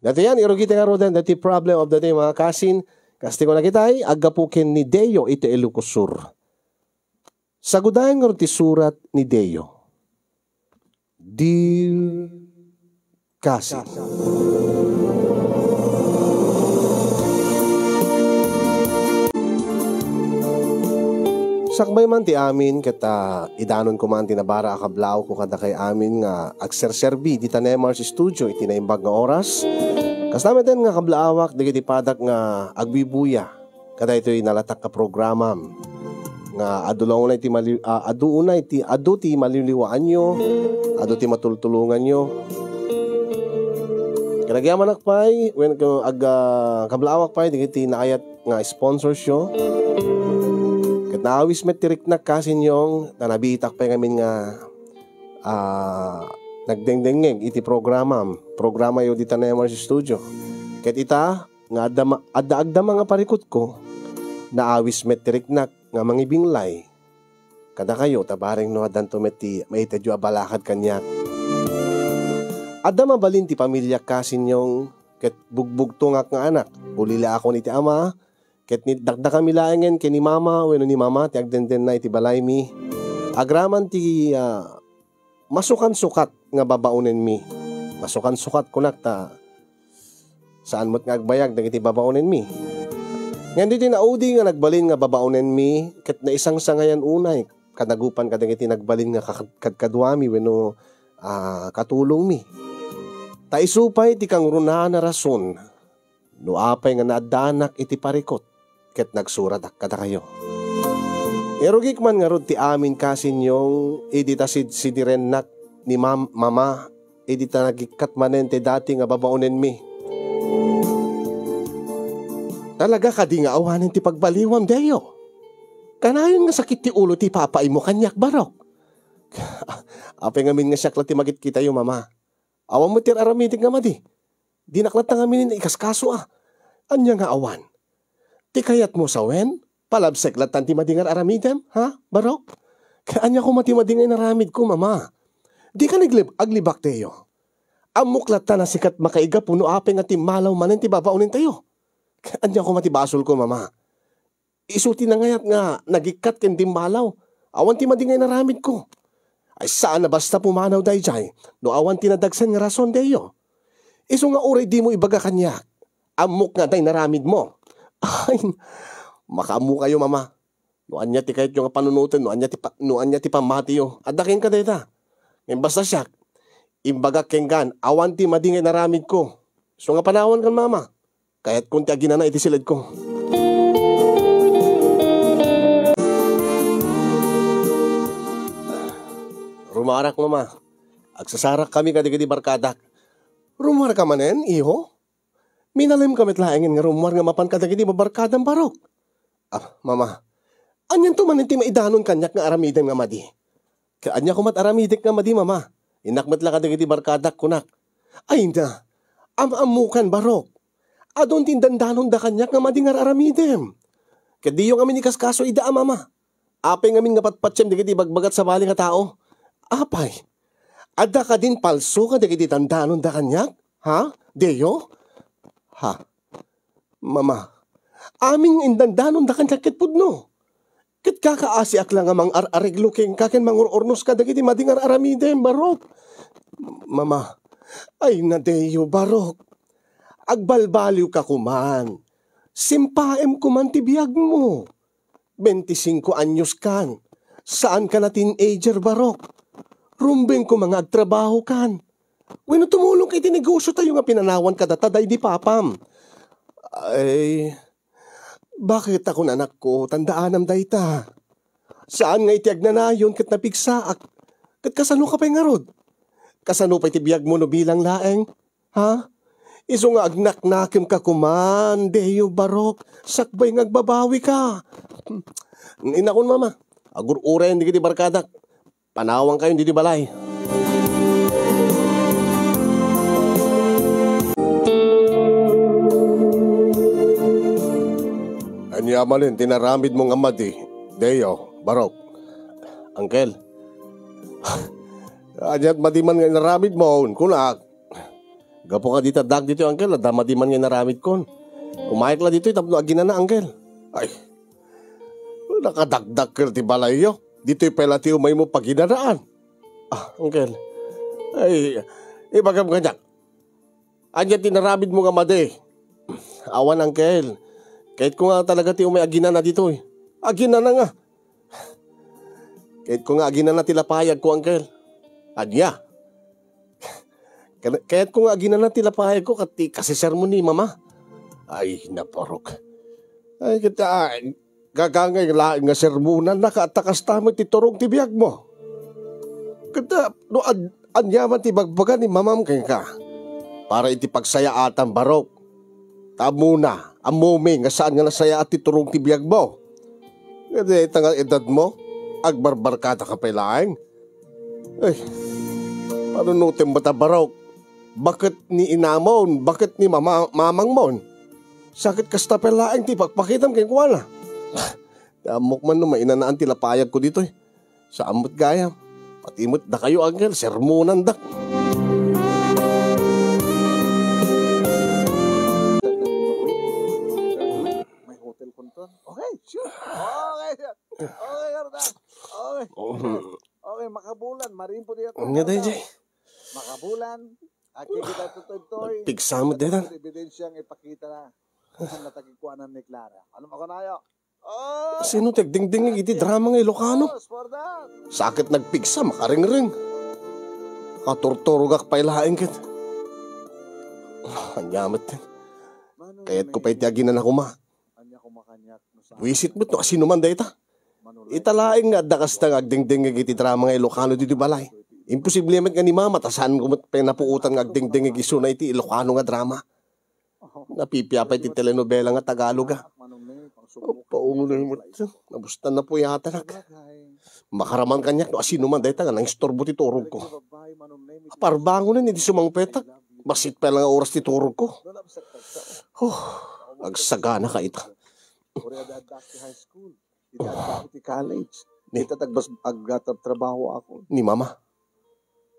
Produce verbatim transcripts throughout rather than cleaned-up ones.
Dayta yan, irugita ngaruden daytoy problem of the day, mga kasin. Kas ti kunakitay, aggapu ken ni Deo iti Ilocos Sur. Sagudayen ngarud ti surat ni Deo. Dear Kasin. Sakbay man ti amin, ket, ah, idanonko man ti nabara a kablaaw ko kadakay amin nga agserserbi dita Nemar's Studio iti naimbag nga oras. Kasta met nga kablaawak dagiti padak nga agbibuya kadaytoy nalatak a programam nga adu la unay ti mali-, ah, adu unay ti, adu ti maliliwaanyo, adu ti matultulonganyo. Ket agyamanak pay, wen ko ag-, ah, kablaawak pay dagiti naayat nga sponsors yo. Ket naawis met ti riknak kasin yo, ta nabiitak pay ngamin nga, ah, nagdengdengngeg iti programam, programa yo dita Nemar's Studio. Ket ita, nga adda ma-, adda agdama nga parikutko, naawis met ti riknak nga mangibinglay kadakayo, ta bareng no addanto met ti maitedyo a balakad kaniak. Adda mabalin ti pamiliak kasin yo, ket bugbugtongak nga anak. Ulilaakon iti ama, ket ni-, dakdakami laengen ken ni mama wenno ni mama ti agdendenna iti balaymi. Agraman ti, ah, masukansukat nga babaonenmi. Masukansukat kunak ta saan met nga agbayag dagiti babaonenmi. Ngem ditoy naudi nga nagbalin nga babaonenmi ket naisangsangayan unay kanagupan kadagiti nagbalin nga kakad-, kadkaduami wenno, ah, katulongmi. Ta isu pay ti kangrunaan a rason no apay nga naaddaanak iti parikut ket nagsuratak kadakayo. Irugik man ngarud ti amin kasin yo idi ta sidsidirennak ni mam-, mama idi ta nagikkat manen ti dati nga babaonenmi. Talaga kadi nga awanen ti pagbaliwam, Deo? Kanayon nga sakit ti ulo ti papaimo kaniak, Barok. Apay ngamin nga siak la ti magitkitayo, mama? Awan met ti ar-aramidek nga madi. Dinak latta ngamin ikaskaso a. Ania nga awan? Ti kayatmo sawen, palabsek latta ti madi nga ar-aramidem, ha, Barok? Ket ania koma ti madi nga inaramidko, mama? Dika naglib-, aglibak, Deo. Ammok latta a sika ti makaigapu no apay nga timmalaw manen ti babaonentayo. Ket ania koma ti basolko, mama? Isu ti nangayat nga nagikkat ken dimmalaw. Awan ti madi nga inaramidko. Ay, saan a basta pumanaw daydiay no awan ti nadagsen nga rason, Deo. Isu nga uray dimo ibaga kaniak, ammok nga adda inaramidmo. Ay, makaammokayo, mama. No ania ti kayatyo nga panunoten, no ania ti pa-, no ania ti pammatiyo, adda kenka dayta. Ngem basta siak, imbagak kenkan, awan ti madi nga inaramidko. Isu nga panawankan, mama. Kayatkon ti aginana iti siledko. Rumarak, mama. Agsasarakkami kadagiti barkadak. Rumuarka manen, iho? Minalemka met laengen nga rumuar nga mapan kadagiti babarkadam, Barok. Ah, mama, anianto manen ti maidanon kaniak nga aramidem nga madi? Ket ania koma ti aramidek nga madi, mama? Innak met la kadagiti barkadak, kunak. Ay, na, am-ammokan, Barok. Adun ti indandanonda kaniak nga madi nga ar-aramidem. Ket diyo ngamin ikaskaso ida a mama. Apay ngamin nga patpatiem dagiti ibagbagat sabali nga tao? Apay, adda kadin palso kadagiti dandanonda kaniak? Ha? Deo? Ha? Mama, amin nga indandanonda kaniak ket pudno. Ket kakaasiak la nga mangar-areglo kenka ken mangur-urnos kadagiti madi nga ar-aramidem, Barok. Mama, ay na Deo, Barok. Agbalbaliwka koman. Simpaem koman ti biagmo. Bentisinko anyos kan. Saanka na teenager, Barok. Rumbeng koma nga agtrabaho kan. Wenno tumulong ka iti negosyo tayo nga pinanawan kadata daydi papam. Ay, bakit ako, anakko? Tandaanam dayta. Saan nga iti agnanayon ket napigsaak. Ket kasano ka pay ngarud? Kasano pay ti biagmo no bilang laeng? Ha? Isu nga agnaknakemka koman, Deo, Barok, sakbay nga agbabawika. Inakon, mama, agur-urayen dagiti barkadak. Panawankayon didi balay. Ania manen ti naramidmo nga madi, Deo, Barok? Angkel, ania ti madi man nga inaramidmo, kunak? Gapu kadita, dak ditoy, Uncle, adda madi man nga inaramidkon. Umayek la ditoy tapno aginana, Uncle. Ay, nakadakdakkel ti balayyo. Ditoy pay la ti umaymo paginanaan. Ah, Uncle. Ay, ibagam kaniak. Ania ti inaramidmo nga madi? Awan, Uncle. Kayatko nga talaga ti umay aginana ditoy. Aginana nga. Kayatko nga aginana ti lapayagko, Uncle. Ania? Kay-, kayatko nga aginana ti lapayagko ket ti kasisermon ni Mama. Ay, naparok. Ay, ket, ah, gagangay laeng nga sermonanna ket ta kasta met ti turong ti biagmo. Ket, ah, no ad-, ania man ti ibagbaga ni Mamam kenka para iti pagsayaatan, Barok? Ta ammona, ammomi nga saan nga nasayaat ti turong ti biagmo. Nga dayta nga edadmo, agbarbarkadaka pay laeng. Ay, panunotem met a, Barok? Baket ni inamon, baket ni mama-, mamangmon. Sa ket kasta pay laeng ti ipakpakitam kenkuana. Ti ammok man no mainanaan ti lapayagko ditoy. Saan met gayam. Pati met dakayo, Uncle, sermonandak. May hotel punton. Okay, sure. Okay, sure. Okay, Jordan. Okay. Oh. Okay, makabulan. Marimpo diya. Anya tayo, Jay? Makabulan. Aki kita tutoy-toy. Pigsamot dito. Ebidensya nga ipakita na. Ang natagikuanan ni Clara. Ano mo ko na, yo? Sino ti agdingdingig iti drama nga Ilocano? Sa ket nagpigsa, makarengreng. Katurturogak pay laeng ket. Ania met. Kayatko pay ti aginana koma. Buisit met no asino man dayta. Ita laeng nga adda kasta nga agdingdingig iti drama nga Ilocano ditoy balay. Imposible met nga ni Mama ta saanko met pay napuotan nga agdingdingig isuna iti Ilocano nga drama. Napipiapay ti telenovela nga Tagalog, a. Paunay met. Nabustan napuyatanak. Makaraman kaniak no asino man dayta nga nangisturbo ti turogko. Parbangonen iti sumangpetak. Bassit pay la nga oras ti turogko. Huh, agsagana ka ita. Iti college. Ni- Ita tagbas-, agtatrabaho ako. Ni Mama.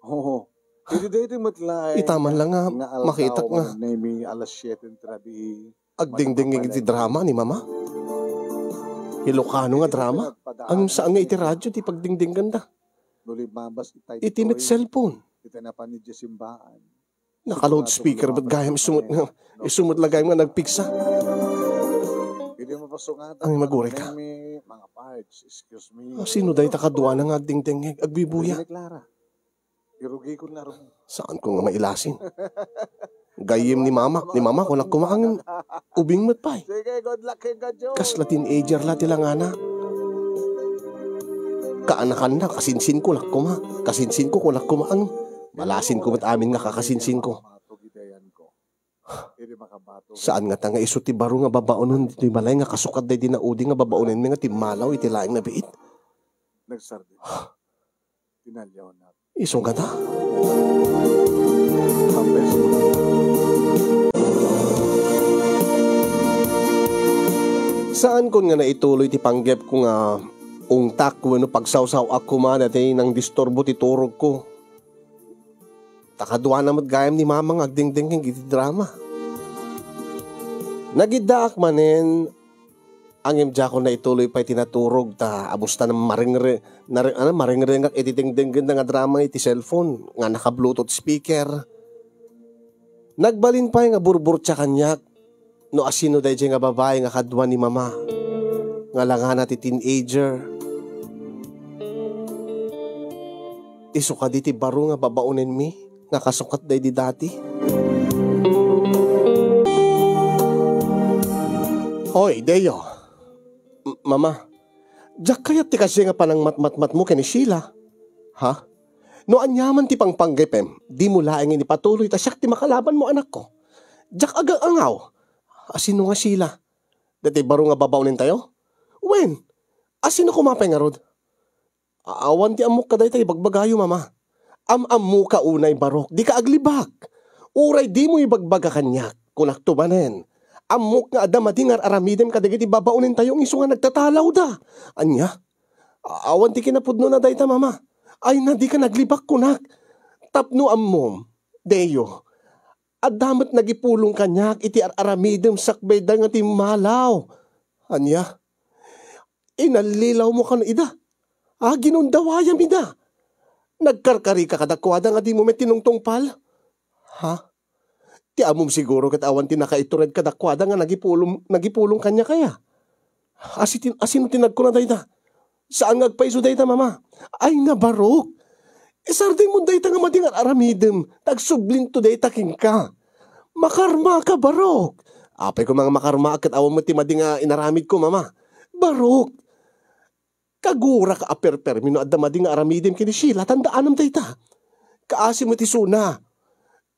Oo. Iti daytoy met laeng Ita man lang nga nga aldaw makitak nga. Nemi alas siete ng trabi. Agdingding iti drama ni Mama. Ilocano nga drama. Ang saan nga iti radyo ti pagdingdinganda? Iti met cellphone. Iti napan ni simbaan. Naka-loudspeaker met gayam isu met nga, isu met la gayam nga nagpigsa. Ang maguri ka. Mga pards, excuse me. Ah, sino dayta kaduana nga agdingdingeg, agbibuya? Clara. Irugikon na ron. Saanko nga mailasin? Gayyem ni Mama, ni Mama, kunak kumaang ubing met pay. Sige, good luck, King Kadyo. Kasla teenager la ti langana. Kaanakanna, kasinsinko la koma. Kasinsinko, kunak kumaang. Malasinko met amin nga kakasinsinko. Saan ngata nga isu ti baro nga babaonen ditoy balay nga kasu kadaydi naudi nga babaonenmi nga timmalaw iti laeng nabiit? Isu ngata? Saankon nga naituloy ti panggepko nga ungtak wenno pagsawsaw-ak koma daytoy nangdisturbo ti turogko. Ta kaduana met gayam ni Mama nga agdingdingngeg iti drama. Nagiddaak manen, ngem diakon naituloy pay ti naturog ta abustan marengre-, nare-, ano, marengrengak iti dingdinggenna nga drama iti cellphone nga naka-Bluetooth speaker. Nagbalin pay nga burburtia kaniak no asino daydiay nga babai nga kadua ni Mama, nga langana ti teenager. Isu kadi ti baro nga babaonenmi nga kasukat daydi dati? Hoy, Deo. M-, Mama, diak kayat ti kasiay nga panangmatmatmatmo ken ni Sheila. Ha? No aniaman ti pangpanggepem, dimo laeng ipatuloy ta siak ti makalabanmo, anakko. Diak agang-angaw. Asino nga Sheila? Daytoy baro nga babaonentayo? Wen, asino koma pay ngarud? A-, awan ti ammok kadayta ibagbagayo, Mama. Am-ammoka unay, Barok, dika aglibak. Uray dimo ibagbaga kaniak, kunakto manen. Ammok nga adda madi nga ar-aramidem kadagiti babaonentayo nga isu nga nagtatalawda. Ania? A-, awan ti kinapudnona dayta, Mama. Ay na, dika naglibak, kunak. Tapno ammom, Deo, adda met nagipulong kaniak iti ar-aramidem sakbay da nga timmalaw. Ania? Inallilawmo kano ida? Ah, ginundawayam ida. Nagkarkarika kadakuada nga dimo met tinungtungpal? Ha? Ti ammom siguro ket awan ti nakaitured kadakuada nga nagipulong, nagipulong kaniak aya? Asi ti, asino ti nagkuna dayta? Saan nga agpayso dayta, Mama? Ay, nabarok! Isardengmon dayta nga madi nga ar-aramidem, ta agsublinto dayta kenka. Makarmaak a barok! Apay koma nga makarmaak ket awan met ti madi nga inaramidko, Mama. Barok! Kagurak a perpermi no adda madi nga aramidem ken ni Sheila, tandaanam dayta. Kaasi met isuna.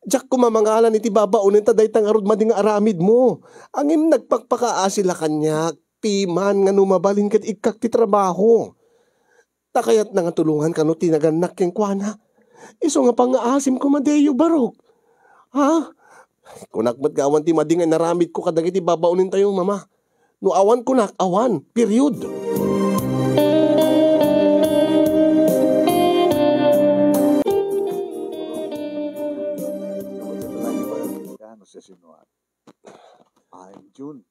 Diak koma mangalan iti babaonen ta dayta ngarud madi nga aramidmo. Ngem nagpakpakaasi la kaniak, piman nga no mabalin ket ikkak ti trabaho. Ta kayatna nga tulongan kano ti nagannak kenkuana. Isu nga pangngaasim koma diyo, barok. Ha? Kunak met nga awan ti madi nga inaramidko kadagiti babaonentayo, Mama. No awan kunak, awan. Period. I'm June.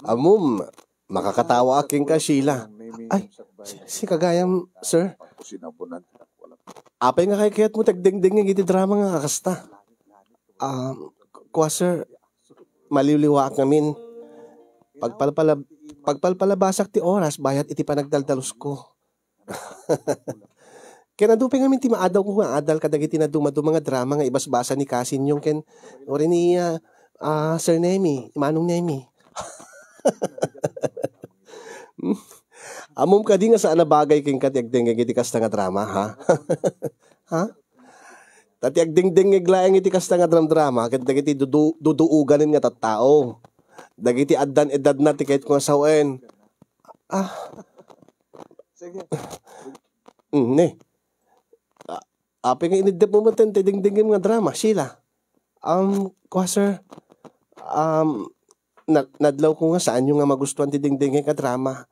Ammom, makakatawa a kenka, Sheila. Ay, si, si kagayam, sir. Apay nga kaykayatmo ti agdengdengngeg iti drama nga kakasta? Ah, kua, sir, maliwliwaak ngamin. Pagpalpalab-, pagpalpalabasak ti oras bayat iti panagdaldalusko. Ken adu pay ngamin ti maadawko nga adal kadagiti nadumaduma nga drama nga ibasbasa ni Cousin Yong ken, uri ni, ah, ah, Sir Nemi, Manong Nemi. Ammom kadi nga saan a bagay kenka ti agdengngeg iti kasta nga drama, ha? Ha? Ta ti agdengdengngeg laeng iti kasta nga dramdrama ket dagiti dudu-, duduoganen nga tattao. Dagiti addan edadna ti kayatko nga sawen. Ah. Sige. Mm, ne. A-, apay nga iniddepmo met ti dengdengngem nga drama, Sheila? Um, kua, sir. Um, na-, nadlawko nga saanyo nga magustuan ti dengdengngeg nga drama.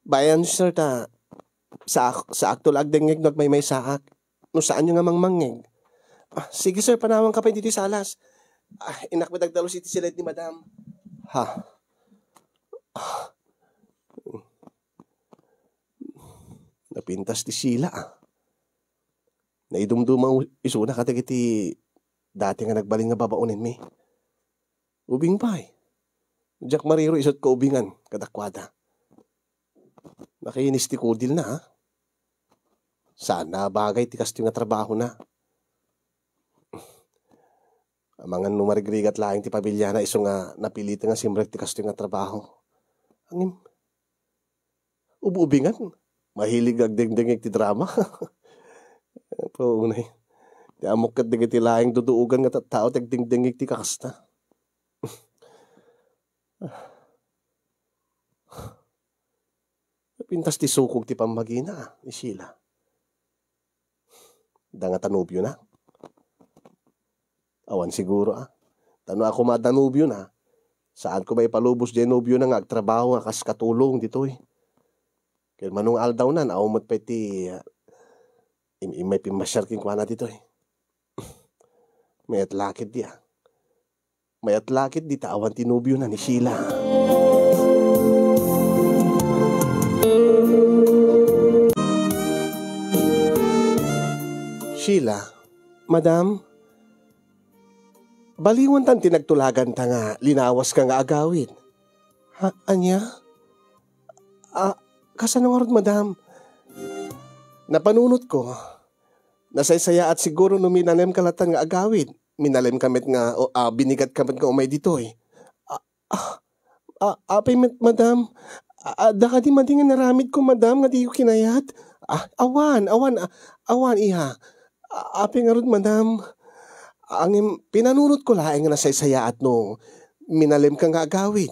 Bayan, sir, ta sa-, saakto la agdengngeg no agmaymaysaak. No saanyo nga mangmangngeg. Ah, sige, sir, panawanka pay ditoy salas. Ah, innak met agdalus iti siled ni Madam. Ha? Ah. Napintas ti Sheila, ah. Naidumduma isuna kadagiti dati nga nagbalin nga babaonenmi. Ubing pay. Diak mariro isu't kaubingan kadakuada. Nakinis ti kudilna, ha? Saan a bagay ti kastoy nga trabahona. Amangan no marigrigat laeng ti pamilyana isu nga napiliten nga simrek ti kastoy nga trabaho. Ngem, ub-ubingan, mahilig agdengdengngeg ti drama. Apo, unay. Ti ammok ket dagiti laeng duduogan nga tattao ti agdengdengngeg ti kakasta. Napintas ti sukog ti pammagina, ah, ni Sheila. Da ngata nobiona? Awan siguro, ah. Ta no ako met adda nobiona, saanko maipalubos diay nobiona nga agtrabaho nga kas katulong ditoy. Ken mano nga aldawna, awan met pay ti, ah, im-, immay pimmasiar kenkuana ditoy. Mayat la ketdi, ah. Mayat la ketdi ta awan ti nobiona ni Sheila. Sheila, Madam, baliwantan ti nagtulaganta nga linawaska nga agawid. Ha, ania? Ah, kasano ngarud, Madam? Napanunotko, nasaysayaat siguro no minalemka latan nga agawid. Minalemka met nga, o, ah, binigatka met nga umay ditoy. Ah, ah, ah, apay met, Madam? Ah, adda kadi madi nga inaramidko, Madam, nga diyo kinayat? Ah, awan, awan, ah, awan, iha. Ah, apay ngarud, Madam? Ngem pinanunotko laeng nga nasaysayaat no minalemka nga agawid.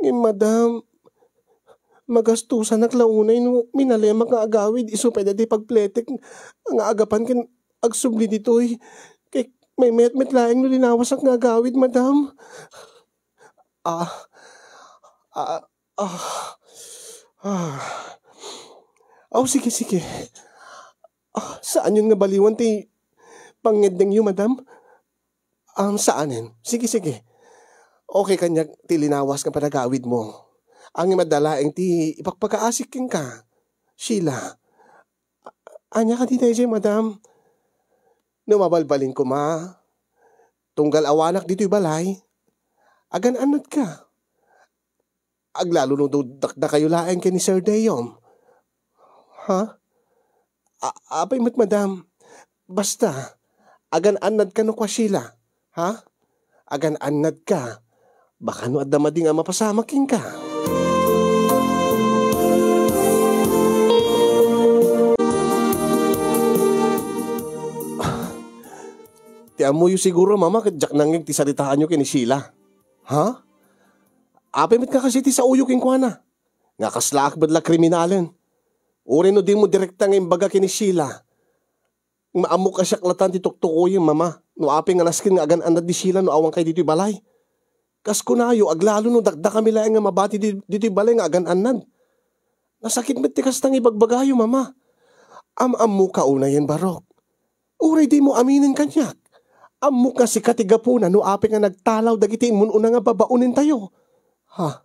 Ngem, Madam, magastusanak la unay no minalemak nga agawid isu pay daytoy pagpletek nga agapan ken agsubli ditoy. Kay maymayat met laeng no linawasak nga agawid, Madam. Ah, ah, ah, ah. Aw, sige, sige. Ah, saanyon nga baliwan ti Pangngeddengyo, madam? Um, saanen. Sige, sige. Okay kaniak ti linawas nga panagawidmo. Ngem adda laeng ti ipakpakaasik kenka, Sheila. A-, ania kadi daydiay, madam? No mabalbalin koma, tunggal awanak ditoy balay, agan-annadka. Aglalo no dakdakayo laeng ken ni Sir Deyom. Ha? A-, apay met, madam? Basta, agan-annadka no kua Sheila. Ha? Agan-annadka. Baka no adda madi nga mapasamak kenka. Ti ammoyo siguro, mama, ket diak nangngeg ti saritaanyo ken ni Sheila. Ha? Apay met nga kasi ti saoyo kenkuana? Nga kaslaak met la kriminalen? Uray no dimo direkta nga imbaga ken ni Sheila, maammok a siak latan ti tuktukoyem, mama, no apay nga nasken nga agan-annad ni Sheila no awankay ditoy balay. Kas kunayo, aglalo no dakdakami laeng nga mabati di-, ditoy balay nga agan-annad. Nasakit met ti kasta nga ibagbagayo, mama. Am-ammoka unayen, Barok. Uray dimo aminen kaniak, ammok nga sika ti gapuna no apay nga nagtalaw dagiti immun-una nga babaonentayo. Ha?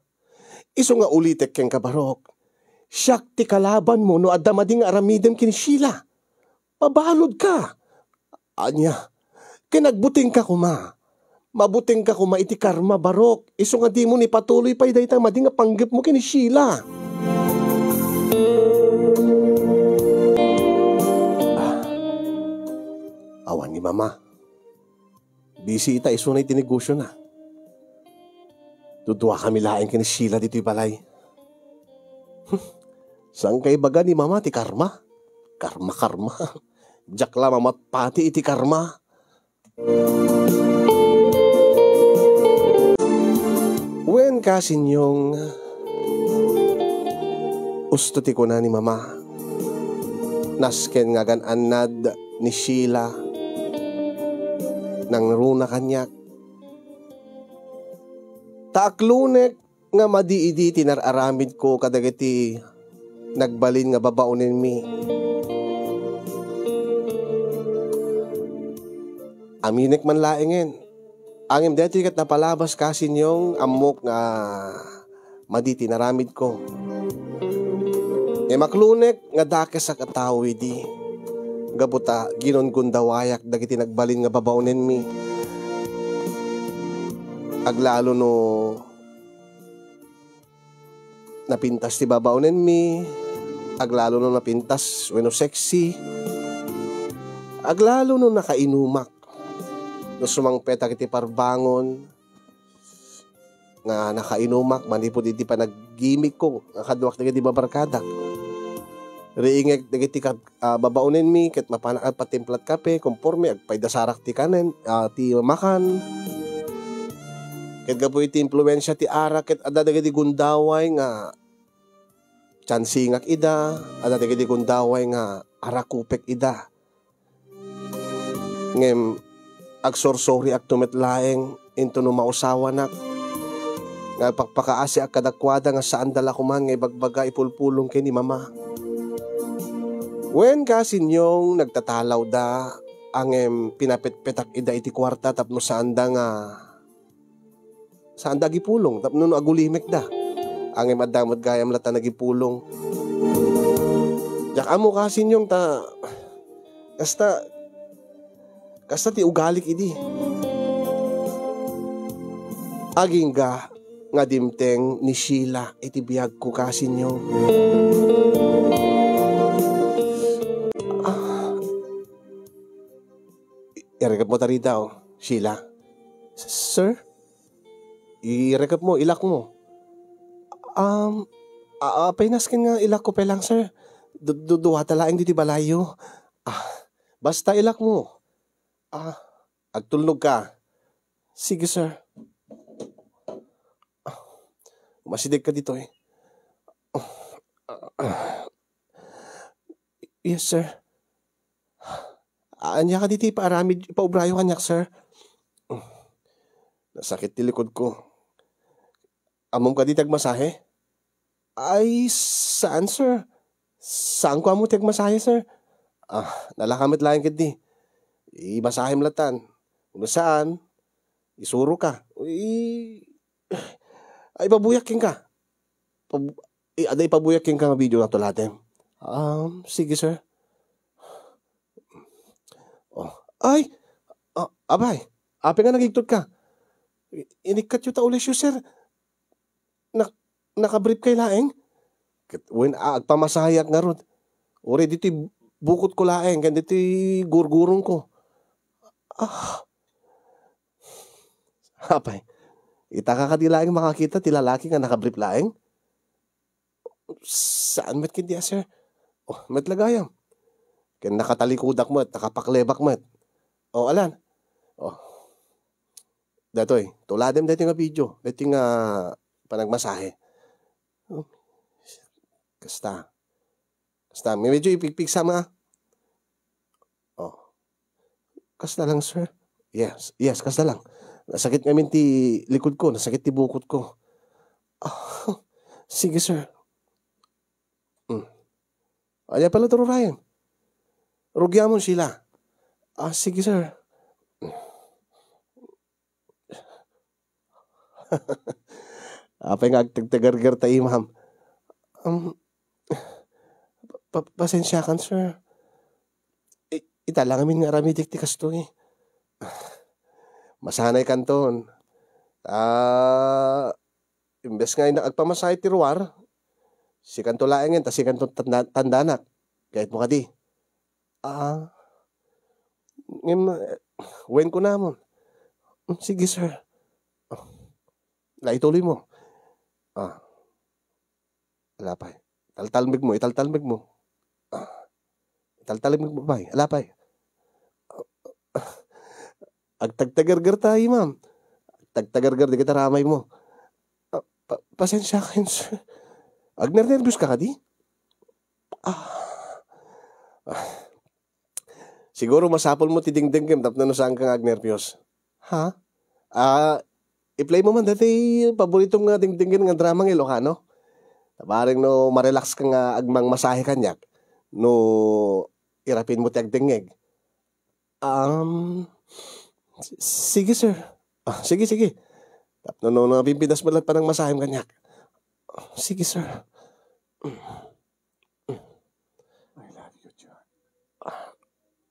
Isu nga ulitek kenka, Barok. Siak ti kalabanmo no adda madi nga aramidem ken ni Sheila. Mabaludka. Ania? Ken agbutengka koma. Mabutengka koma iti karma, Barok. Isu nga dimo ipatuloy pay dayta madi nga panggepmo ken ni Sheila. Ah, awan ni Mama. Busy ita isuna iti negosiona. Duduakami laeng ken ni Sheila ditoy balay. Saan kaibaga ni Mama ti karma? Karma, karma. Diak la mamatpati iti karma. Wen, Kasinyong, usto ti kuna ni Mama. Nasken nga agan-annad ni Sheila, nangruna kaniak. Ta aklunek nga madi idi ti nar-aramidko kadagiti nagbalin nga babaonenmi. Aminek man laengen. Ngem daytoy ket napalabas, Kasinyong, ammok nga madi ti inaramidko. Ngem aklunek nga dakesak a tao idi, gapu ta ginunggondawayak dagiti nagbalin nga babaonenmi. Aglalo no napintas ti babaonenmi, aglalo no napintas wenno sexy, aglalo no nakainumak. No sumangpetak iti parbangon nga nakainumak manipud iti panaggimikko nga kaduak dagiti babarkadak. Riingek dagiti kab-, ah, babaonenmi ket mapanak a patimplat kape, konforme agpaidasarak ti kanen, ah, ti makan. Ket gapu iti impluensia ti arak ket adda dagiti gundaway nga tiansingak ida, adda dagiti gundaway nga arakupek ida. Ngem agsursuriakto met laeng intono mausawanak nga agpakpakaasiak kadakuada nga saanda la koman nga ibagbaga ipulpulong ken ni Mama. Wen, Kasinyong, nagtatalawda, ngem pinapetpetak ida iti kuarta tapno saanda nga saanda agipulong tapno no agulimekda. Ngem adda met gayam latta nagipulong. Diak ammo, Kasinyong, ta kasta, kasta ti ugalik idi. Agingga nga dimteng ni Sheila iti biagko, Kasinyong. Ah, i-, irekep mo ta rita, oh, Sheila. S-, sir? Irekep mo, ilak mo. Um, a-, apay nasken nga ilak ko pay lang, sir? Du-, du-, duwata laeng ditoy balayyo. Ah, basta ilak mo. Ah, agtulnog ka. Sige, sir. Ah, umasideg ka ditoy. Yes, sir. Ania kadi ti ipaaramid, ipaubrayo kaniak, sir? Nasakit ti likod ko. Ammom kadi ti agmasahe? Ay, saan, sir? Saanko ammo ti agmasahe, sir. Ah, nalaka met laeng ketdi. Ibasahem latan. No saan, isuroka. I-, ay, ipabuyak kenka. Pab-, i-, ada ipabuyak kenka nga video nga tulatem. Um, sige, sir. Oh. Ay! Ah, apay, apay nga nagigtot ka? I-, inikkatyo ta ulisyo, sir. Nak-, nakabrief kay laeng? Ket wen, a, agpamasaheak ngarud. Uray ditoy bukot ko laeng, ken ditoy gurgurong ko. Ah. Apay, ita ka kadi laeng makakita ti lalaki nga nakabrief laeng? Saan met ketdi a, sir? Oh, met la gayam. Ken nakatalikudak met, nakapaklebak met. Oh, alan? Oh. Datoy, tuladem daytoy nga video, daytoy nga panagmasahe. Oh. Kasta. Kasta, medyo ipigpigsam nga. Oh. Kasta lang, sir. Yes, yes, kasta lang. Nasakit ngamin ti likod ko, nasakit ti bukot ko. Ah, sige, sir. Hmm. Ania pala, Turo Ryan? Rugiamon, Sheila. Ah, sige, sir. Apay nga agtagtagargar ta imam. Um, pa-, pasensiakan, sir. I-, ita lang amin nga aramidek ti kastoy. Masanay kanton. Ah, imbes nga innak agpamasahe ti ruar, sikanto laengen ta sikanto tanda-, tandanak. Kayatmo kadi? Ah, ngem, eh, wen kunamon. Mm, sige, sir. Oh, la, ituloy mo. Ah, alapay. Taltalmeg mo, italtalmeg mo. Ah, italtalmeg mo, bay. Alapay. Agtagtagargar tayo, ma'am. Agtagtagargar, di kita ramay mo. Ah, pa-, pasensya kayo, sir. Agnernerbios ka kadi? Ah. Ah. Siguro masapul mo ti dingdengngem tapno no saan ka nga agnerbios. Ha? Ah, i-play mo man dati paborito nga dingdengngem nga drama nga Ilocano. Bareng no marelax ka nga agmangmasahe kaniak, no irapin mo ti agdengngeg. Um, s-, sige, sir. Ah, sige, sige. Tapno no, no, napimpidas mo lang panangmasahem kaniak. Sige, sir. I love you, John.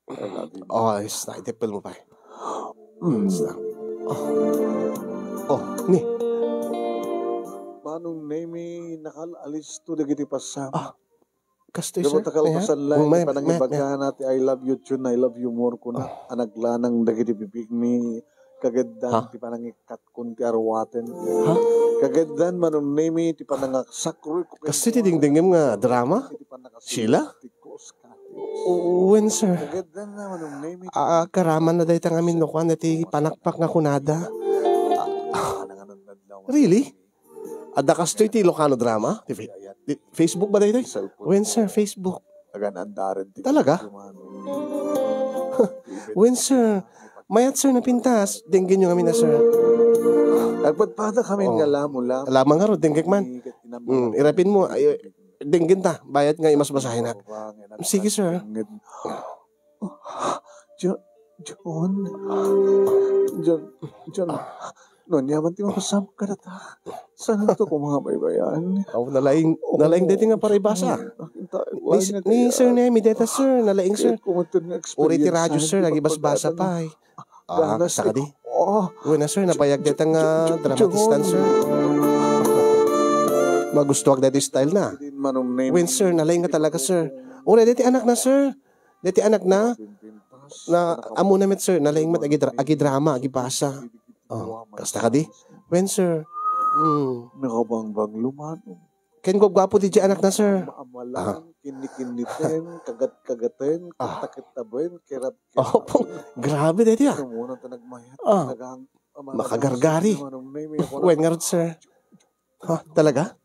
I love you. Oh, ayos na. Itipil mo pa eh. Mm. Ayos na. Oh. Oh, ni. Manong Nemi, nakal-alisto dagiti passam. Ah, kastoy, sir. Diba ta kalpasan lang, may, panangibagana ti "I love you, John, I love you more" kuna, ah, a naglanang dagiti bibigmi, kageddan ti panangikkat kun ti arwaten. Ha? Kageddan, Manong Nemi, ti panangaksakroy ko. Kastoy ti dingdingem nga drama? Sheila? Wen, sir. Kageddan na, Manong Nemi. Ah, karaman na dayta ngamin no kuan ti panakpak nga kunada. Ah, really? Adda kastoy ti Ilocano drama? Ti Fe-, ti Facebook ba daytoy? Wen, sir, Facebook. Talaga? Wen, sir. Mayat, sir, napintas. Denggenyo ngamin a, sir. Nagpadpada kami nga lamo-lamo. Lamang ngarud, denggek man. Mm, irapin mo, ay, denggen ta. Bayat nga imasmasahenak. Sige, sir. Jo-, John. John, John. No, ania man ti mapasam kadata. Saan to ko mga baybayan? Aw, nalaing, nalaing daytoy nga paribasa. Ni, ni Sir Nemi dayta, sir, nalaing, sir. Uri ti radyo, sir, agibasbasa pay. Ah, kasta kadi? Wen a, sir, nabayag dayta nga dramatistan, sir. Magustuak daytoy style na. Wen, sir, nalaing nga talaga, sir. Uri daytoy anak na, sir. Daytoy anak na, na, ammona met, sir, nalaing met agidra-, agidrama, agibasa. Oh, kasta kadi? Wen, sir. Hmm. Nakabangbang lumano. Ken guapguapo diay anak na, sir. Maamalan, kinnikinniten, kagat-kagaten, ah, kettakettaben, kerab-, opo, grabe daytoy, ah. Ket umuna ta nagmayat, ah, talagang, ah, makagargari. Wen ngarud, sir. Ha, talaga?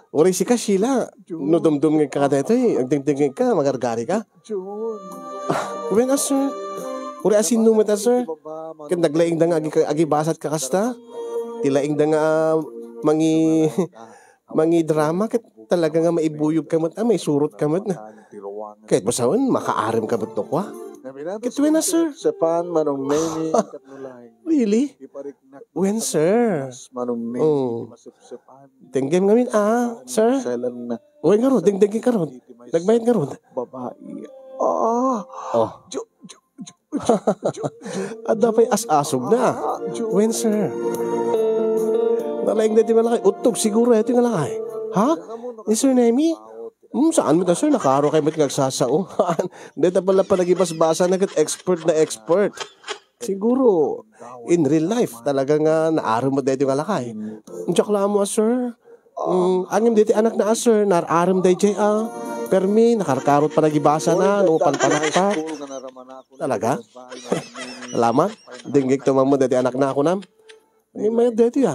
Uray sika, Sheila, no dumdumngeg ka kadaytoy, agdengdengngeg ka, magargari ka? Ah, wen a, sir. Uray a sinno met a, sir. Ket naglaingda nga agi-, agibasat ka kasta. Ti laingda nga, ah, mangi-, mangidrama ket talaga nga maibuyog ka met, ah, maisurot ka met na. Ket basaen, makaarem ka met no kua. Ket when na, sir? Sepan, Manong Nemi, ket no laeng. Really? Ipariknak. When, sir? Manong Nemi, oh. Masepsepan. Denggem ngamin, ah, sir? Selan na. Uy, ngarud, dengdeng ngarud. Nagmayat ngarud. Babae. Ah. Oh. Ju-, ju-, ju-, ju-, ju-, ju-, Adda pay as-asog na. Ah, ju-, When, sir? Nalaing na ti malakay. Uttog siguro ito nga lakay. Ha? Ni Sir Nemi? Hmm, saan mo ta, sir? Nakaro kayo met nga agsasao. Deta pala panagibasbasa na ket expert na expert. Siguro, in real life, talaga nga naaram mo dito nga lakay. Diyak lang mo, sir. Mm, angem diti anak na, sir, nararam dayjay, ah. Permi, nakarkarot panagibasa na, no, panpanakpak. Talaga? Salamat. Dinggik to man mo diti anak na ako nam. Ni mayad dito, ya.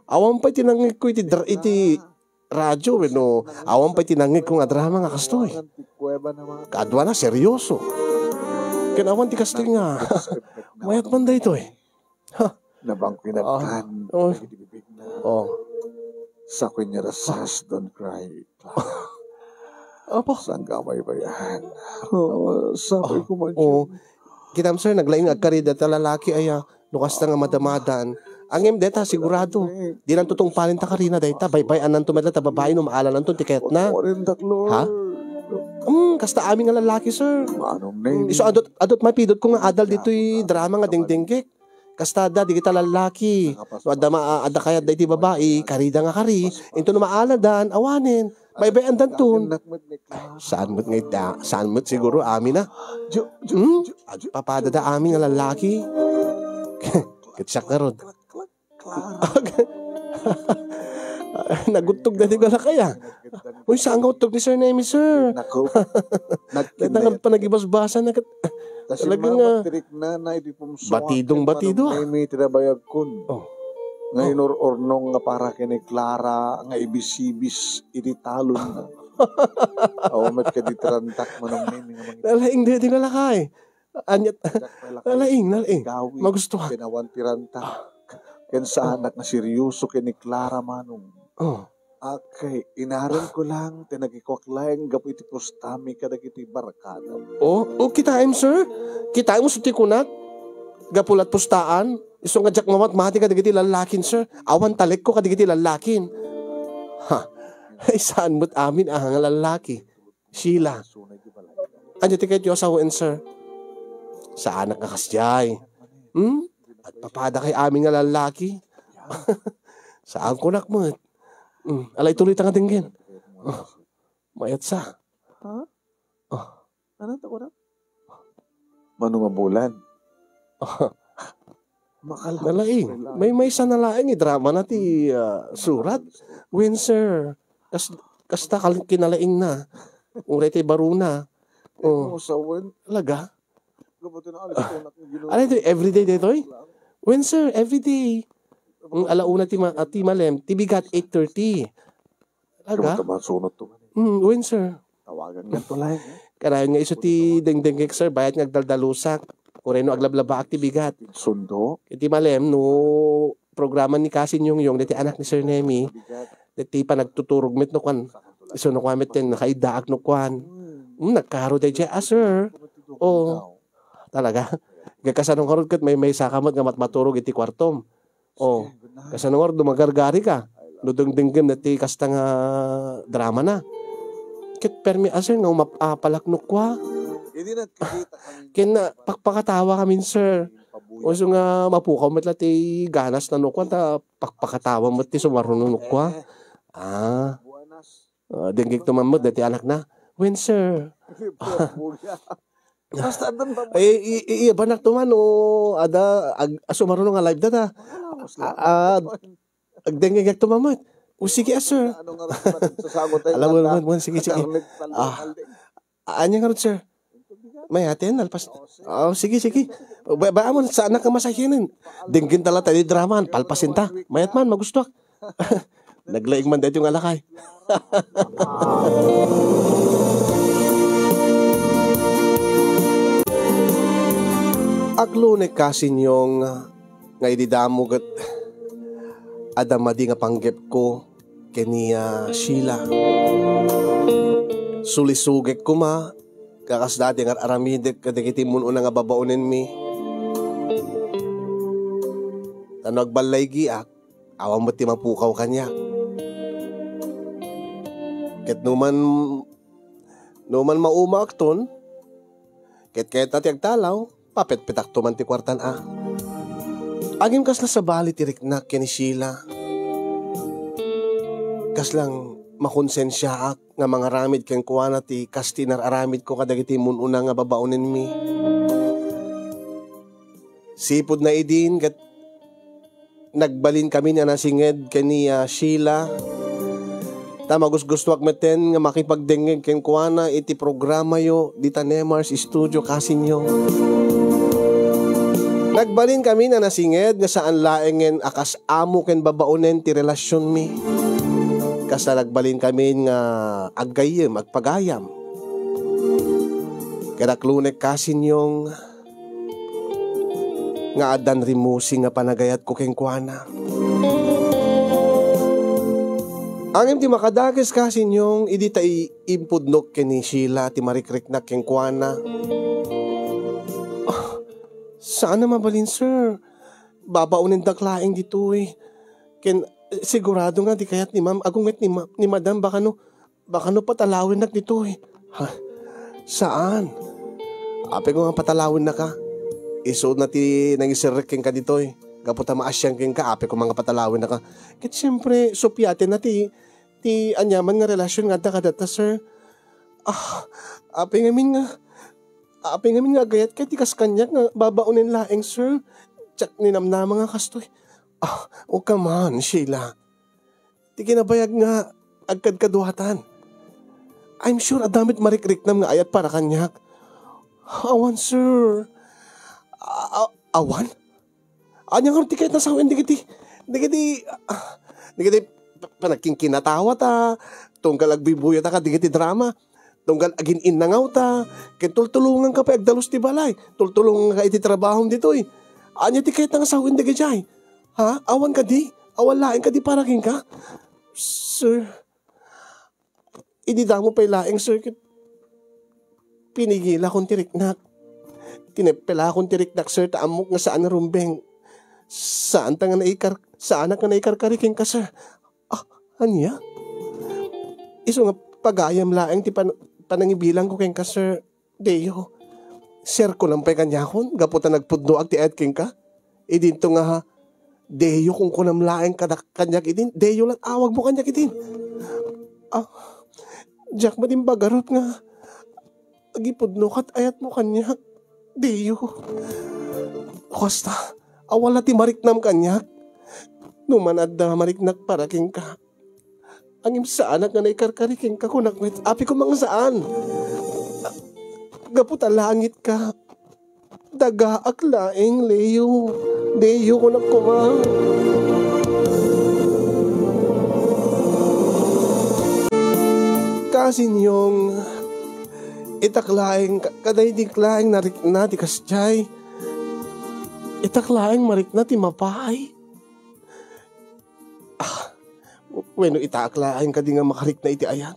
Awan pa tinangik ko iti dra-, iti radyo, wenno awan pay tinangik ko nga drama nga kastoy. Kaadua na, seryoso. Ken awan ti kastoy nga, mayat man daytoy. Ha? Nabangkinatan Oh. Oh. dagiti bibigna. Oh. Sa kanya rasas, don't cry. Apo. Saan ka may bayan? Oh, sabi ko man Oh. Kitam, sir, naglaing nga agkarida ta lalaki aya. No kasta nga madamadan. Angem deta, sigurado. Di lang tutungpalin ta karina dayta. Baybay-anan to met la ta babae no maalananto ti kayatna. Marindak, Lord. Ha? Hmm, kasta amin nga lalaki, sir. Manong Hmm, name. Isu adot, adot mapidot ko nga adal ditoy drama nga dengdenggek. Kasta da, di kita lalaki. No adda ma-, adda kayat da iti babae, karida nga kari. Into no maaladan, awanen. Baybay-an danton. Saan met nga ita? Saan met siguro amin na? Hmm? Papada da amin nga lalaki. Ket siak ngarud. Naguttog da ti galakaya. Uy, saan nga uttog ni Sir Nemi, sir? Nako. Ket nangarud pa nagibasbasa na ket Kasi talaga nga, mamatiriknana iti pumsoak batidong ken batido, ah. Manong Nemi ti nabayagkon. Oh. Nga Oh. inur-urnong nga para ken ni Clara nga ibisibis iti talon. Awan met kadi tirantak, Manong Nemi, nga mangit- Nalaing daydi nga lakay. Anyat. Nalaing, nalaing. Gawi. Magustuhan. Ken awan tirantak. Ken saanak nga seryoso ken ni Clara, Manong. Oh. Okay, inaramko lang ti nagikuak laeng gapu iti pustami kadagiti barkadam. Oh, oh, kitaem, sir? Kitaem so ti kunak? Gapu lat pustaan? Isu nga diak mamatmati kadagiti lallakin, sir. Awan talekko kadagiti lallakin. Ha? Ay, saan met amin, ah, nga lallaki? Sheila. Ania ti kayatyo a sawen, sir? Saanak nga kasdiay. Hmm? At papada kay amin nga lallaki. Saan kunak met? Hmm. Ala, ituloy ta nga denggen. Oh. Mayat sa. Ha? Oh. Ano to, kunak? Mano nga bulan? Makala- Nalaing. May, maysa na laeng idrama na ti, ah, surat. When, sir? Kas-, kasta kal-, kinalaing na. Uray ti baruna. Oh. Ano, sawen? Talaga? Gabato na alas ko na kung ginawa. Ano ito? Everyday dito, eh? When, sir? Everyday. Mm, alauna ti ma-, ah, ti malem. Ti bigat, eight thirty. Talaga? Gabato ba sunod to? Mm, when, sir? Tawagan nga to lang, eh. Kanayon nga isu ti dengdengngek, sir, bayat nga agdaldalusak. Uray no aglablabaak ti bigat. Sundo? Iti malem, no programa ni Kasin Yongyong, diti anak ni Sir Nemi, diti panagtuturog met no kwan. Isu no kwan met ten, nakaidaak no kwan. Hmm, nagkaro daydiay, ah, sir. Oo. Talaga? Kasano ngarud ket maymaysa ka met nga matmaturog iti kuartom? Oh, kasano ngarud no magargari ka? No dengdenggem na ti kasta nga drama na. Ket permi a, sir, nga umap-apalak no kua. Ken na, pakpakatawa kamin, sir. Isu nga mapukaw met la ti ganas na no kua, ta pakpakatawa met ti sumaruno no kua. Ah. Ah, denggek to man met dati anak na. When, sir? Basta addan pa. Eh, i-, i-, ibanak to man, o, ada, ag-, asumaruno nga live data. Wala, mas Ah, ah, agdengngegak to man met. O, sige, ah, sir. Ano nga, sasagot tayo, Alam mo naman, sige, sige. Karne, talde, Ah, talde. Anya nga rod, sir? May atin, alpas. Oh, sige, sige. Ba, ba, amon, sa anak nga masahinin. Dinggin tala tayo di drama, palpasin ta. Mayat man, magustuak. Naglaing man daytoy nga lakay. Aglunek kasinyong nga idi damo ket adda madi nga panggepko ken ni, ah, Sheila. Sulisugek koma kakasla ti ngar-aramidek kadagiti immun-una nga babaonenmi. Ta no agballaygiak, awan met ti mapukaw kaniak. Ket no man, no man maumaakton, ket kayatna ti agtalaw, papetpetakto man ti kuartan a. Agim kasla sabali ti riknak ken ni Sheila. Kaslang makonsensiaak nga mangaramid kenkuana ti kas ti nar-aramidko kadagiti immun-una nga babaonenmi. Sipud na idin ket nagbalinkamin a nasinged ken ni, ah, Sheila. Ta magusgustoak metten nga makipagdengngeg kenkuana iti programayo dita Nemar's Studio, kasinyo. Nagbalinkamin a nasinged nga saan laengen a kas amo ken babaonen ti relasionmi. Kasta nagbalinkamin nga aggayyem, agpagayam. Ket aklunek, kasinyong, nga addan rimusi nga panagayatko kenkuana. Ngem ti makadakes, kasinyong, idi ta i-, impudnok ken ni Sheila ti marikriknak kenkuana. "Ah, saan a mabalin, sir. Babaonendak laeng ditoy. Ken, eh, sigurado nga di kayat ni ma'am, agunget ni ma-, ni madam, baka no, baka no patalawennak ditoy." "Ha? Saan? Apay ko nga patalawennaka. Isu na ti nangiserrek kenka ditoy. Gapu ta maasian kenka, apay ko nga patalawennaka." Ket siempre, supiatenna ti, ti aniaman nga relasion nga adda kadata, sir. Ah, apay ngamin nga, apay ngamin nga agayatka iti kas kaniak nga babaonen laeng, sir. Diak ninamnama nga kastoy. Ah, o come on, Sheila. Ti kinabayag nga agkadkaduatan. I'm sure adda met marikriknam nga ayat para kaniak. Awan, sir. A-, a-, awan? Ania ngarud ti kayatna sawen dagiti, dagiti, ah, dagiti pa-, panagkinkinatawata, tunggal agbibuyataka dagiti drama? Tunggal agin-innangawta, ket tultulonganka pay agdalus ti balay, tultulonganka iti trabahom ditoy. Ania ti kayatna nga sawen dagijay? Ha? Awan kadi? Awan laeng kadi para kenka? Sir, idi damo pay laeng, sir, ket pinigilakon ti riknak. Tineppelakon ti riknak, sir, ta ammok nga saan a rumbeng. Saanta nga naikar-, saanak nga naikarkari kenka, sir. Ah, ania? Isu nga pagayam laeng ti pan-, panangibilangko kenka, Sir Deo. Sir ko lang pay kaniakon, gapu ta nagpudnoak ti ayat kenka. Idinto nga, Deo, kunkunam laeng kada-, kaniak idin. Deo lang awagmo kaniak idin. Ah, diak met imbagarup nga agipudnok ket ayatmo kaniak, Deo. Kasta, awan la ti mariknam kaniak. No man adda mariknak para kenka, ngem saanak nga naikarkari kenka, kunak met, apay koma nga saan. Gapu ta langitka, dagaak laeng, Leo. Deo, kunak koma. Kasinyong, itak laeng, ka-, kadaydik laeng narikna ti kasjay. Itak laeng marikna ti mapay. Ah, wenno, itak laeng kadi nga makarikna iti ayat?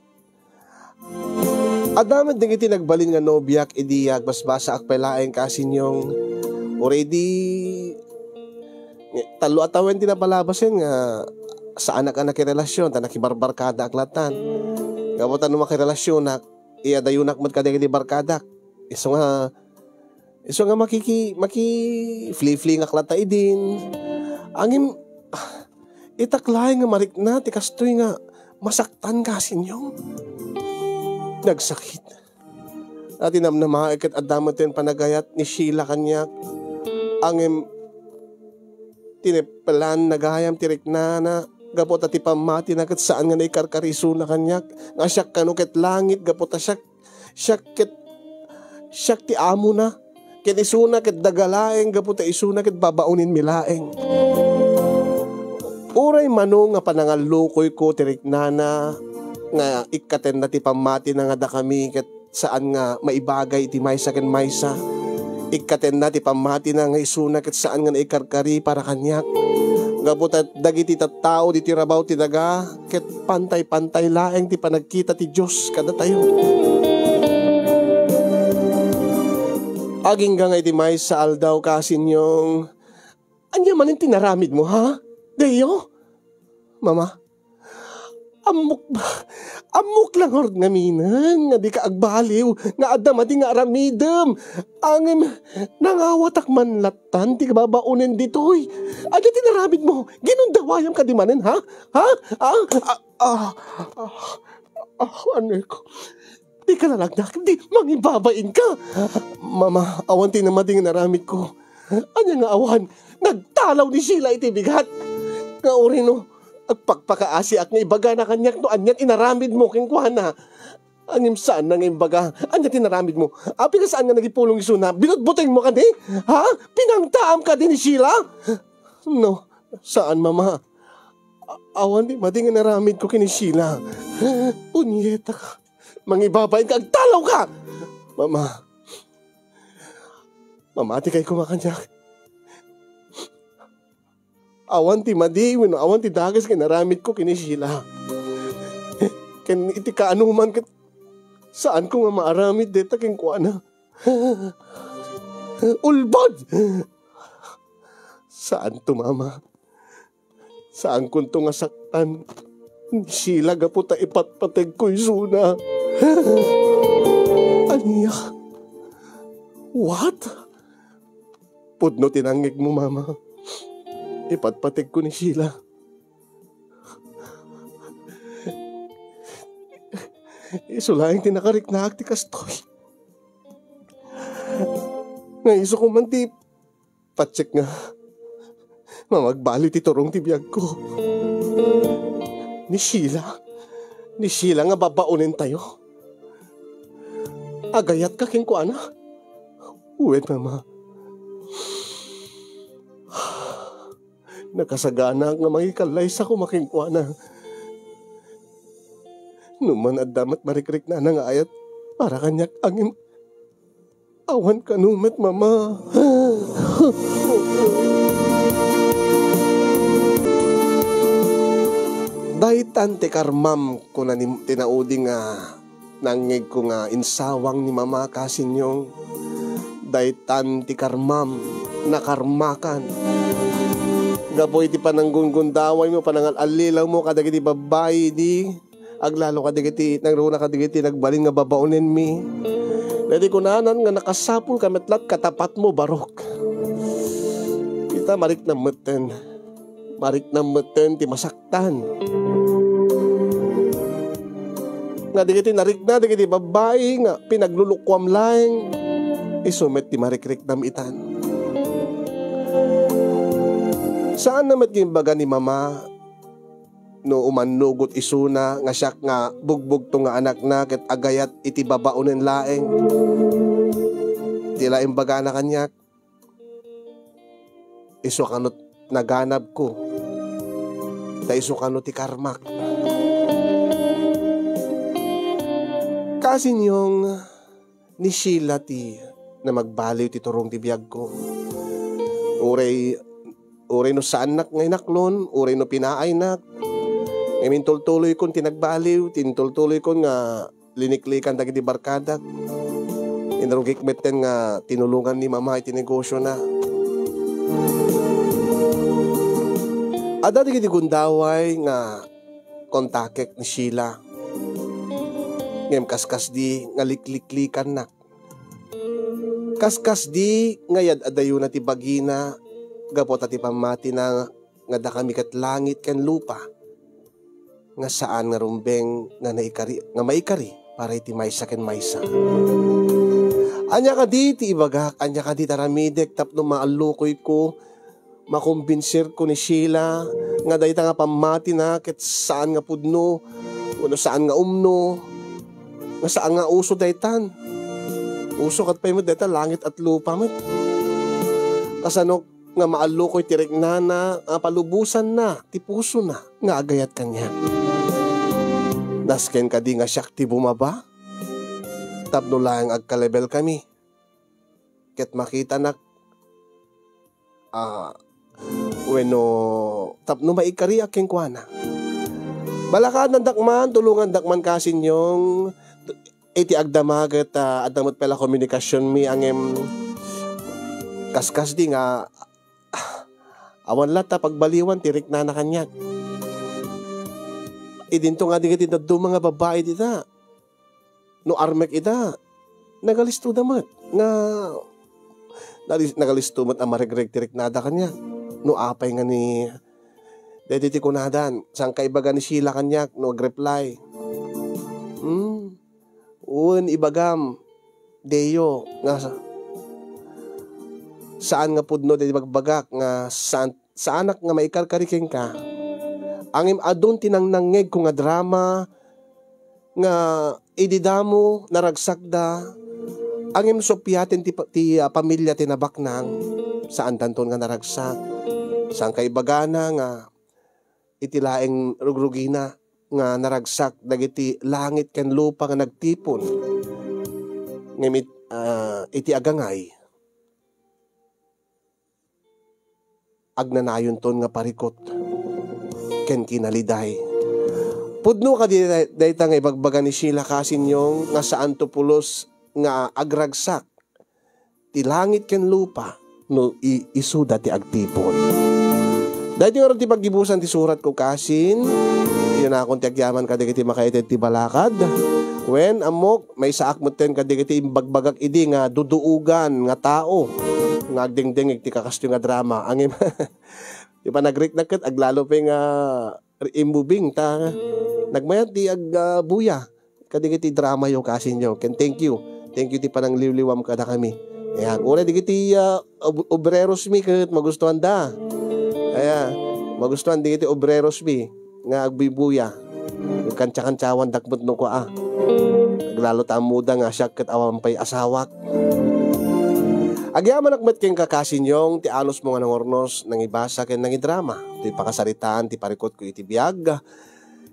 Adda met dagiti nagbalin nga nobiak idi agbasbasaak pay laeng, kasinyong. Uray di, tallo a tawen ti napalabasen nga saanak a nakirelasion ta nakibarbarkadaak latan. Gapu ta no makirelasionak, iyadayonak met kadagiti barkadak. Isu nga, isu nga makiki-, makifliflingak latta idin. Ngem, ah, itak laeng nga marikna ti kastoy nga masaktan, kasinyong. Nagsakit. Iti namnamaek ket adda met ti panagayat ni Sheila kaniak. Ngem, tineppelan gayam ti riknana, gapu ta ti pammatina ket saan nga naikarkari isuna kaniak, nga siak kano ket langit, gapu ta siak, siak ket, siak ti amona, ket isuna ket daga laeng, gapu ta isuna ket babaonenmi laeng. Uray mano nga panangallukoyko ti riknana nga ikkatenna ti pammatina nga dakami ket saan nga maibagay iti maysa ken maysa. Ikkatenna ti pammatina nga isuna ket saan nga naikarkari para kaniak. Gapu ta dagiti tattao ditoy rabaw ti daga, ket pantay-pantay laeng ti panagkita ti Dios kadatayo. Agingga nga iti maysa aldaw, Kasinyong, ania manen ti naramidmo, ha? Deyo? Mama, ammok, ammok la ngarud ngaminen nga dika agbaliw nga adda madi nga aramidem. Ngem nangawatak man lattan ti babaonen ditoy. Ania ti naramidmo? Ginundawayam kadi manen, ha? Ha? Ah, ah, ah, ah, ah, anak. Dika la nagnak, di mangibabain ka. Mama, awan ti namadi nga naramidko. Ania nga awan? Nagtalaw ni Sheila iti bigat. Nga urayno, agpakpakaasiak nga ibagana kaniak no ania ti naramidmo kenkuana. Ngem saanna nga imbaga, ania ti naramidmo? Apay nga saan nga nagipulong isuna? Binutbutengmo kadi? Ha? Pinangtaam kadi ni Sheila? No, saan, Mama. A-, awan ti madi nga naramidko ken ni Sheila. Punyeta ka. Mangibabain ka, agtalaw ka! Mama. Mamati kay kumakaniak. Awan ti madi wenno awan ti dakes nga naramidko ken ni Sheila. Ken iti kaanoman ket saanko nga maaramid dayta kenkuana. Ulbod! Saanto, Mama. Saankonto nga saktan ni Sheila gapu ta ipatpategko isuna. Ania? What? Pudno ti nangngegmo, Mama. Ipatpategko ni Sheila. Isu laeng ti nakariknaak ti kastoy. Nga isu ko man ti patsek nga mamagbaliw ti turong ti biagko. Ni Sheila? Ni Sheila nga babaonentayo? Agayatka kenkuana? Wen, Mama. Nakasaganaak nga mangikallaysa koma kenkuana. No man adda met marikriknana nga ayat para kaniak, ngem awan kano met, Mama. Daytan ti karmam, kuna ni, ti naudi nga nangngegko nga insawang ni Mama, Kasinyong. Daytan ti karmam, nakarmakan. Gapu iti pananggungundawaymo, panangal-allilawmo kadagiti babbai idi, aglalo kadagiti nangruna kadagiti nagbalin nga babaonenmi. Daydi kunanan nga nakasapulka met lat katapatmo, barok. Ita, mariknam metten. Mariknam metten ti masaktan. Nga dagiti narikna dagiti babbai nga pinaglulukuam laeng, isu met ti marikriknam itan. Saanna met nga imbaga ni Mama no umannugot isuna nga siak nga bugbugto nga anakna ket agayat iti babaonen laeng. Ti la imbagana kaniak, isu kano ti naganabko, ta isu kano ti karmak. Kasinyong, ni Sheila ti namagbaliw ti turong ti biagko. Uray, uray no saannak nga inaklon, uray no pinaaynak, ngem intultuloykon ti nagbaliw, ti intultuloykon nga liniklikan dagiti barkadak. Inrugik metten nga tinulongan ni Mama iti negosiona. Adda dagiti gundaway nga kontakek ni Sheila. Ngem kaskasdi nga likliklikannak. Kaskasdi nga yad-adayona ti bagina gapu ta ti pammatina nga dakami ket langit ken lupa, nga saan nga rumbeng nga naikari, nga maikari para iti maysa ken maysa. Ania kadi ti ibagak? Ania kadi ti aramidek tapno maallukoyko, makombinsirko ni Sheila nga dayta nga pammatina ket saan nga pudno wenno saan nga umno, nga saan nga uso daytan? Uso ket pay met dayta, langit at lupa met. Kasano nga maallukoy ti riknana nga palubosanna ti pusona nga agayat kaniak? Nasken kadi nga siak ti bumaba tapno laeng agkalebelkami ket makitanak, a, wenno tapno maikariak kenkuana. Balakaandak man, tulongandak man, Kasinyong, iti agdama ket, ah, adda met pay la komunikasionmi, ngem Kas-, kasdi nga, awan latta pagbaliwan ti riknana kaniak. Idinto nga dagiti dadduma nga babbai dita, no armek ida, nagalistoda met nga, nalis-, nagalisto met a maregreg ti riknada kaniak. No apay nga ni, daytoy ti kunadan, saan kaibaga ni Sheila kaniak no agreply? Hmm. Wen ibagam, Deo, nga sa-, saan nga pudno daydi bagbagak nga saan, saanak nga maikarkari kenka. Ngem adun ti nangnangngegko nga drama nga idi damo naragsakda, ngem suppiaten ti pa-, ti, ah, pamilia ti nabaknang, saandanton nga naragsak. Saan kaibagana nga iti laeng rugrugina nga naragsak dagiti langit ken lupa nga nagtipon. Ngem it-, ah, iti agangay, agnanayonton nga parikut ken kinaliday. Pudno kadi day-, dayta nga ibagbaga ni Sheila Casinyong nga saanto pulos nga agragsak ti langit ken lupa no i-, isuda ti agtipon. Daytoy ngarud ti paggibusan ti suratko, kasin. Inakon ti agyaman kadagiti makaited ti balakad. Wen, ammok, maysaak metten kadagiti imbagbagak idi nga duduogan nga tao nga agdengdengngeg ti kakastoy nga drama. Ngem, ti panagriknak ket aglalo pay nga imbubing ta nagmayat ti ag-, ah, buya kadagiti dramayo, kasinyo. Ken thank you. Thank you ti panangliwliwam kadakami. Ayan, uray dagiti, ah, ob-, obreros mi ket magustuanda. Ayan, magustuan dagiti obreros mi nga agbibuya. Kantsa-kantsawandak met no kua. Aglalo ta ammoda nga siak ket awan pay asawak. Agyamanak met kenka, kasinyong, ti anusmo nga nangurnos, nangibasa ken nangidrama. Ti pakasaritaan ti parikutko iti biag.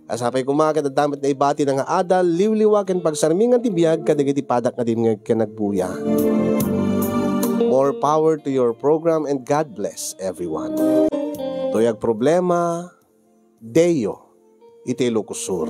Sapay koma ket adda met naibati nga adal, liwliwa ken pagsarmingan ti biag kadagiti padak nga dimngeg ken agbuya. More power to your program and God bless everyone. Toy agproblema, Deo iti Ilocos Sur.